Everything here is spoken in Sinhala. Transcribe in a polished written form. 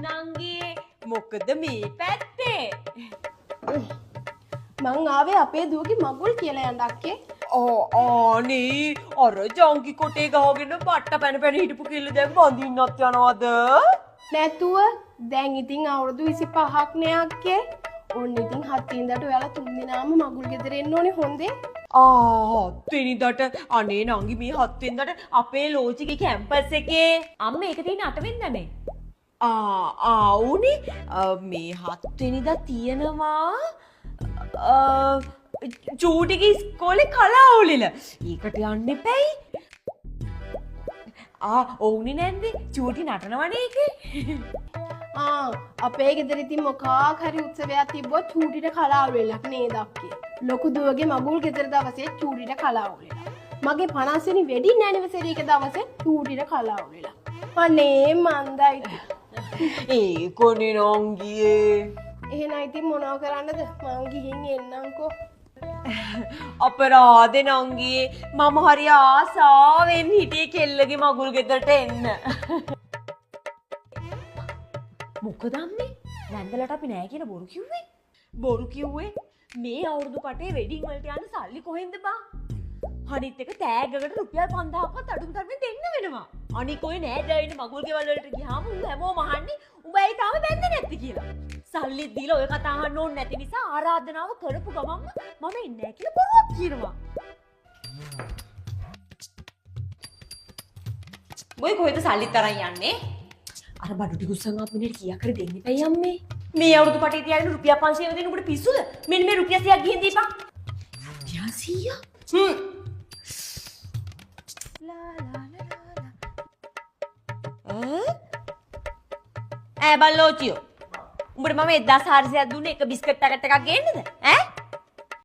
නංගී. මොකද මේ පැත්තේ? මං ආවේ අපේ දුවගේ මගුල් කියලා යන්න අක්කේ. ආ අනේ අර ජංගි කොටේ ගහගෙන බට්ට පැන පැන හිටපු කෙල්ල දැන් බඳින්නත් යනවද? නැතුව දැන් ඉතින් අවුරුදු 25ක් නේ අක්කේ. ඔන්න ඉතින් හත් වෙනිදාට ඔයාලා තුන් දෙනාම මගුල් ගෙදර එන්න ඕනේ හොඳේ. ආ හත් වෙනිදාට අනේ නංගි මේ හත් වෙනිදාට අපේ ලෝජිගේ කැම්පස් එකේ. අම්මේ ඒක තියෙන්නේ අට වෙනිදානේ. ආ ආ උනේ මේ හත් වෙනිදා තියෙනවා චූටිගේ ඉස්කෝලේ කලාවුලිල. ඒකට යන්න එපැයි. ආ ඔව්නේ නැන්දේ චූටි නටනවනේ ඒකේ. ආ අපේ ගෙදර ඉතින් මොකක් හරි උත්සවයක් තිබ්බොත් චූටිට කලාවුලක් නේද අක්කේ. ලොකු දුවගේ මගුල් ගෙදර දවසේ චූටිට කලාවුලක්. මගේ 50 වෙනි වෙඩින් ඇනිවර්සරි එක දවසේ චූටිට කලාවුලක්. අනේ මන්දා ඉතින්. ඒකෝනේ නංගියේ. එහෙනම් ඉතින් මොනව කරන්නද? මං ගිහින් එන්නම්කෝ. අපරාධේ නංගියේ මම හරි ආසාවෙන් හිටියේ කෙල්ලගේ මගුල් ගෙදරට එන්න. මොකද අම්මේ නැන්දලට අපි නෑ කියලා බොරු කිව්වේ? බොරු කිව්වේ මේ අවුරුදු පටේ වෙඩින් වලට යන්න සල්ලි කොහෙන්ද බං? අනිත් එක තෑග්ගකට රුපියල් 5000ක්වත් අඩුම තරමේ දෙන්න වෙනවා. අනික ඔය නෑදෑයෝ ඉන්න මගුල් ගෙවල් වලට ගියාම ඌ හැමෝම අහන්නේ උඹ ඇයි තාම බැන්දේ නැත්තේ කියලා. සල්ලිත් දීලා ඔය කතා අහන්න ඕනේ නැති නිසා ආරාධනාව කරපු ගමන්ම මම එන්නේ නෑ කියලා බොරුවක් කියනවා. ඔය කොහෙද සල්ලිත් අරන් යන්නේ? අර බඩු ටික උස්සන් ආපු මිනිහට කීයක් හරි දෙන්න එපැයි අම්මේ. මේ අවුරුදු පටේ තියාගෙන රුපියල් 500 දෙන්න උඹට පිස්සුද? මෙන්න මේ රුපියල් 100ක් ගිහින් දීපන්. රුපියල් 100ක්? හ්ම්. ලා ලා ලා ලා. ඈ? ඈ බල්ලෝචියෝ. උඹට මම 1400ක් දුන්නේ එක බිස්කට් පැකට් එකක් ගේන්නද? ඈ?